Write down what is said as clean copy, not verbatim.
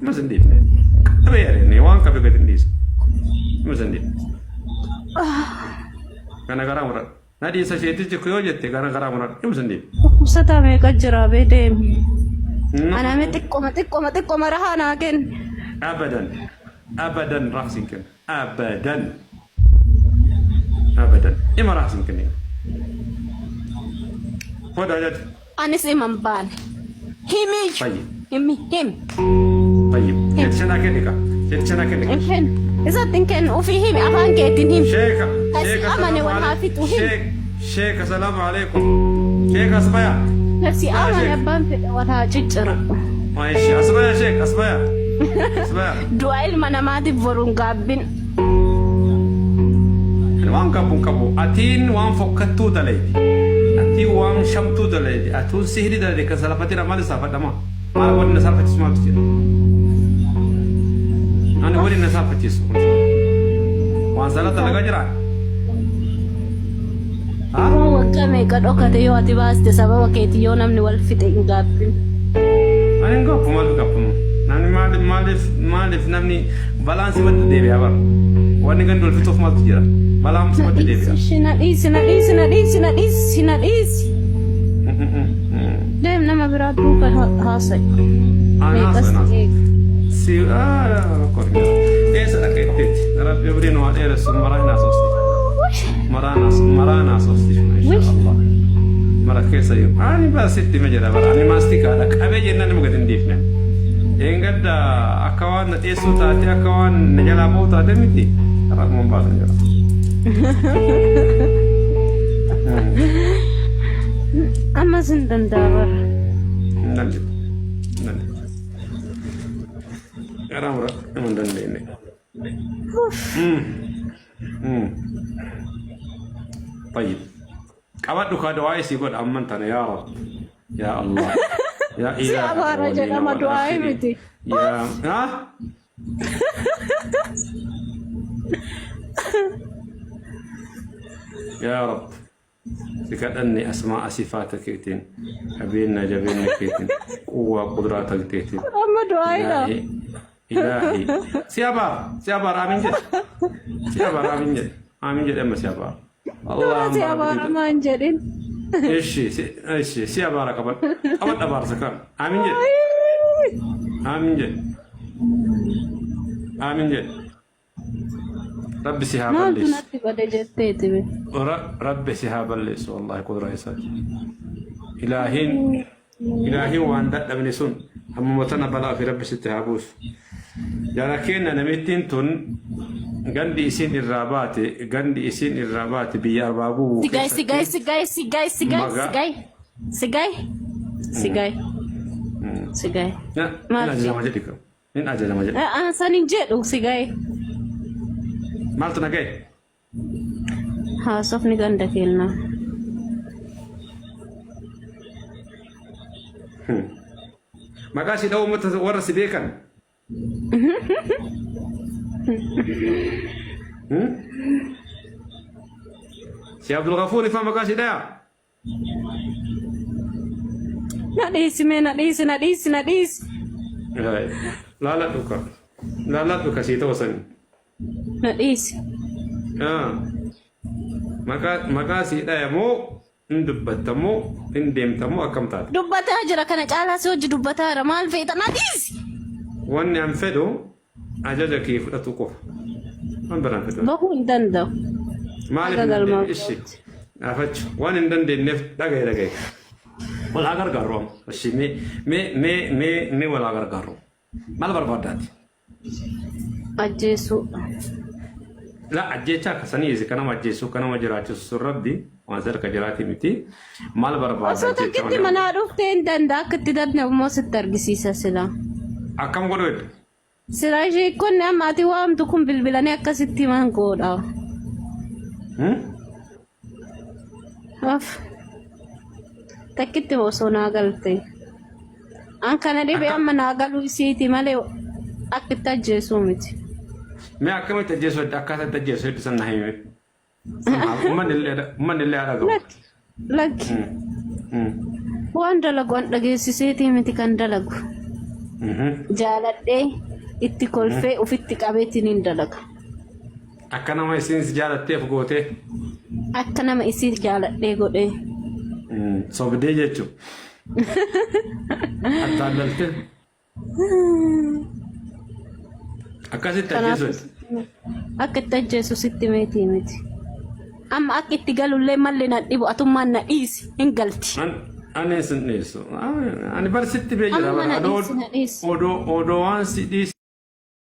Ima sin dhiifne. Qabee yaadne waan qabe gadi hin dhiisu. Ima sin dhiifne. Kana garaa muradhu. Na dhiisa isheetichi yoo jette kana garaa muradhu. Ima sin dhiifne. Dhukkubsataa meeqa jira bee deemi. No. Aname xiqqoma xiqqoma xiqqoma rahaa naa kenni. Abadan. Abadan raha sin kenna. Abadan. Abadan. Ima raha sin kenna. Hodha ajaja. Anis ima hin baane. Himiyyu. Tayyib. Himi himi. Tayyib. Jecha naa kenni ka. Jecha naa kenni ka. Hin kennu. Isatti hin kennu. Ufii himi afaan keetiin himi. Sheeka. Kasi Sheeka amane salaamu wal haa alaikum. fixu himi. Sheek. Sheeka salaamu alaikum. Sheeka asbaya. Kasi Asbaya amane sheek. abbaan fedhe wal haa cicciru. Maishi. Asbaya sheek. Asbaya. Asbaya. Du'a ilma namaatiif boruun gaabbin. Ani waan qabu hin qabu. Atiin waan fokkattuu dalaydi. Atiin waan shamtuu dalaydi. Atuun sihri dalaydi kan salafatina maal saafadhama? Maal wanni na saafachiisu maaltu jira? Ani wanni na saafachiisu. Waan salata dalagaa jiraa? Ha? Waan waggaa meeqa dhokate yoo ati baaste sababa keetii yoo namni wal fixe hin gaabbin. Ani hin gaabbu maaltu gaabbamu? Namni maaliif maaliif maaliif namni balaan simatti deebi'a bara. Wanni gandi wal fixuuf maaltu jira? Balaan Na simatti dhiisi deebi'a. ishee na dhiisi na dhiisi na dhiisi na dhiisi na dhiisi. Deem nama biraa duuka haasa'i. Ana Meeqas haasa'e si eega. Si kornyaa. Eessa dhaqa jetteetti? Rabbi umrii nu haa dheeressu maraa hin haasofsi. Maraa naas maraa naasofsi insha Allah. Mara keessa yoo ani bara sitti hima jedha bara ani maastikaadha qabee jennaan nama gadi hin dhiifne. Eengadda akka waan na dheessuu taate akka waan na jalaa ba'u taate miti har'a baasan jira. Ammas hin danda'a bara. Hin dandeenye. Hin dandeenye. Garaa mura hin dandeenye. طيب qabadhu kaa du'aa isii godha amman tana yaa rab yaa allah yaa Si ilaaha abaara awwaliina jedhama wal du'aa aakhiriin miti. yaa ah yaa rab Si kadhanne asmaa'a sifaata keetiin, qabeennaa jabeenna keetiin, quwwaa qudraata keetiin. Amma du'aayidha. Ilaahi, ilaahi. Si abaara, si abaara aamin jedhe. Si abaara aamin jedhe. Aamin jedhe amma si abaara. Dura si abaara maan jedhin. Ishi, si, ishi, si abaara qabadhu. Qabadhu abaarsa kan. Aamin jedhe. Aamin jedhe. Aamin jedhe. Rabbi si haa Maaltu balleessu. natti bade jetteeti be. Rabbi si haa balleessu wallahi qudraa isaati. Ilaahiin ilaahiin waan dadhabne sun ammuma tana balaa fi rabbi sitti haa buusu. Jara keenya namittiin tun gandi isiin irraa baate gandi isiin irraa baate biyya arbaa guubuu Sigaay sigaay keessatti sigaay sigaay sigaay magaa sigaay sigaay sigaay sigaay. na Maal ajajama jedhi qabu. Nin ajajama jedhe. A'aa san hin jedhu si ga'e. Maaltu na ga'e? Haasofni ganda kennaa. Maqaa si dha'uu uummata warra si beekan. Hmm? Si Abdul Ghafuur ifaa maqaa si dhayaa? Na dhiisi mee na dhiisi na dhiisi na dhiisi. Laaladhu ka. Laaladhu ka sii ta'u sani. Na dhiisi. Maqaa maqaa sii dhaya moo hin dubbatta moo hin deemta moo akkam taate? Dubbataa jira kana caalaa si hojii dubbataa jira maal feeta na dhiisi. Wanni an fedhu Ajaja kee fudhatuu qofa. Waan biraan fedhu. Bahuu hin danda'u. Maaliif Haga hin galmaa dandeenye? Ishi. ga'utti. Dhaafachu. Waan hin dandeenyeef dhagaye dhagaye. Wal haa gargaarru amma. Ishi mee mee mee mee mee wal haa gargaarru. Maal barbaaddaati? Ajjeesuu. La ajjeechaa akkasanii isi kan nama ajjeessu kan nama jiraachisu sun rabbi waan sarka jiraati miti. Maal barbaadda Osoo ajjeechaa takkitti malee? manaa dhuftee hin danda'a akka itti danda'u immoo sitti argisiisa silaa. Akkam godhu heddu? Silaa sheekkonni amma ati waamtu kun bilbilanii akkasitti himan godha. Hmm? Of. Takkitti osoo naa galte. An kana dhibe Akka amma naa galuu isiiti malee akka itti ajjeesuu miti. mee akkamitti ajjeessu hedda akkaataa itti ajjeessu heddu san na himi. Uummanni illee uummanni illee haa dhaga'u. Lakki lakki Hmm. waan dalagu an dhageessiseetii miti kan dalagu. Jaaladhee itti kolfee ufitti qabeetiin hin dalaga. Akka nama isiin si jaalatteef gootee. Akka nama isii jaaladhee godhee. Sobdee jechuun. Attaallaltee. Akkasitti Kanaaf ajjeesuun. akka itti ajjeesu sitti meetii miti. Amma akka itti galullee malli na dhibu atummaan na dhiisi hin galti. Ani sin dhiisu. Ani bar sitti bee jira. Amma na dhiisi na dhiisi. Odoo waan si dhiisu.